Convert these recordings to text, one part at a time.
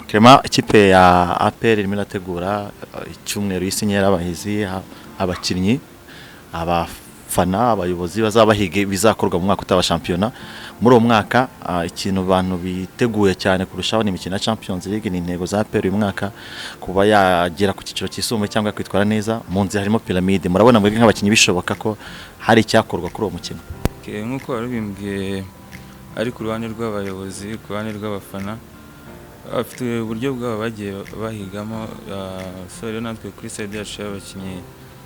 Clement, ikipe ya APR irimo irategura icyumweru y'isinyera abahizi, abakinnyi, abafana, abayobozi bazabahiga ibizakorwa mu mwaka utaha shampiyona. Muri uwo mwaka, ikintu abantu biteguye cyane kurushaho ni imikino ya Champions League. Ni intego za APR uyu mwaka kuba yagera ku cyiciro cyisumbuye cyangwa kwitwara neza. Mu nzira harimo Pyramide. Murabona mwebwe nk'abakinnyi bishoboka ko hari icyakorwa kuri uwo mukino? Okay, nk'uko wari ubimbwiye, ari ku ruhande rw'abayobozi, ku ruhande rw'abafana, bafite uburyo bwabo bagiye bahigamo. So rero natwe kuri side yacu y'abakinnyi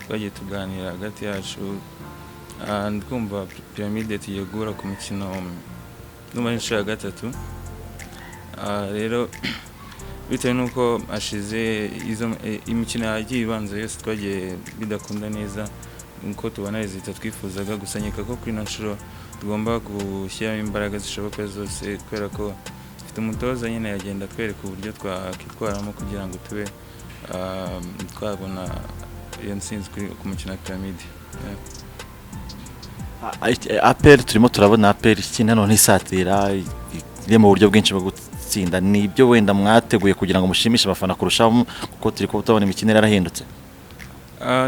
twagiye tuganira hagati yacu. Ndumva Pyramide tugiye guhura ku mukino, ndumva ari inshuro ya gatatu. Rero bitewe n'uko hashize izo imikino yagiye ibanza yose twagiye bidakunda neza nkuko tubona résultat twifuzaga. Gusa nkeka ko kuri ino nshuro tugomba gushyiramo imbaraga zishoboka zose, kubera ko dufite umutoza nyine yagenda atwereka uburyo twakwitwaramo kugira ngo tube twabona iyo ntsinzi ku mukino wa Pyramide. Yeah. APR, turimo turabona APR ikina none isatira, iri mu buryo bwinshi bwo gutsinda. Ni ibyo wenda mwateguye kugira ngo mushimishe abafana kurushaho, kuko turi kuba tubona imikino yarahindutse?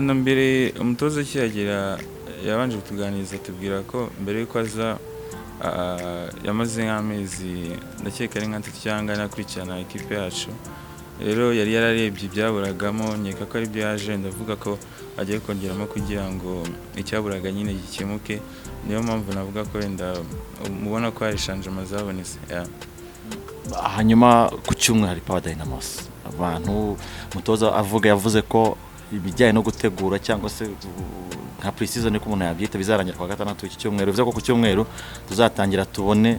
Na mbere umutoza akihagera yabanje kutuganiriza, atubwira ko mbere y'uko aza yamaze nk'amezi, ndakeka ari nka 3 cyangwa 4, akurikirana ikipe yacu. Rero yari yararebye ibyaburagamo, nkeka ko aribyo yaje, ndavuga ko agiye kongeramo kugira ngo icyaburaga nyine gikemuke. Niyo mpamvu navuga ko wenda mubona ko hari changement zabonetse, yeah. Hanyuma ku cyumweru hari Power Dynamos. Abantu, umutoza avuga, yavuze ko ibijyanye no gutegura cyangwa se nka pre-season niko umuntu yabyita bizarangira kwa gatandatu iki cyumweru. Bivuze ko ku cyumweru tuzatangira tubone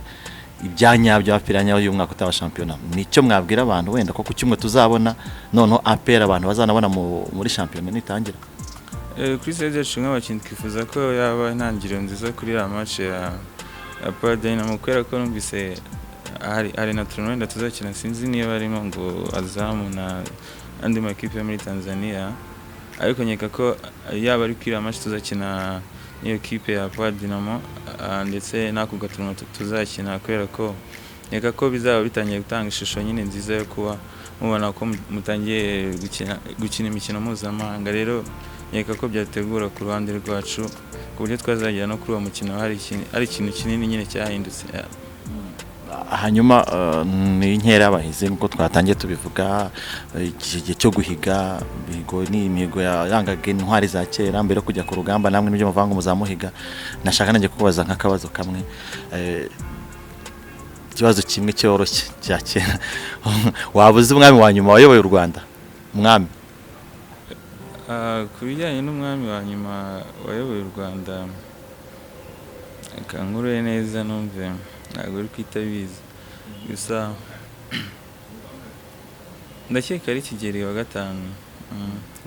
ibyanyabyo, APR nyayo y'umwaka utaha shampiyona. Nicyo mwabwira abantu wenda ko ku cyumweru tuzabona noneho APR abantu bazanabona muri shampiyona nitangira? Kuri side yacu nk'abakinnyi twifuza ko yaba intangiriro nziza kuri iriya match ya Power Dynamo, kubera ko numvise hari na tournoi wenda tuzakina, sinzi niba harimo ngo Azam na andi makipe yo muri Tanzania, ariko nkeka ko yaba ari kuri iriya match tuzakina n'iyo kipe ya Power Dynamo, ndetse n'ako gatournoi tuzakina, kubera ko nkeka ko bizaba bitangiye gutanga ishusho nyine nziza yo kuba mubona ko mutangiye gukina imikino mpuzamahanga. Rero nkeka ko byategura ku ruhande rwacu ku buryo twazagera no kuri uwo mukino hari ikintu kinini nyine cyahindutse, yeah. Hanyuma ni inkera y'abahizi nk'uko twatangiye tubivuga. Iki gihe cyo guhiga imihigo ni imihigo yarangaga intwari za kera mbere yo kujya ku rugamba. Namwe nibyo muvuga ngo muzamuhiga. Nashaka nanjye kubaza nk'akabazo kamwe, ikibazo kimwe cyoroshye cya kera: waba uzi umwami wa nyuma wayoboye u Rwanda, umwami? Ku bijyanye n'umwami wa nyuma wayoboye u Rwanda, reka nkurure neza numve, ntabwo uri kwita bizi. Gusa ndakeka ari Kigeli wa gatanu.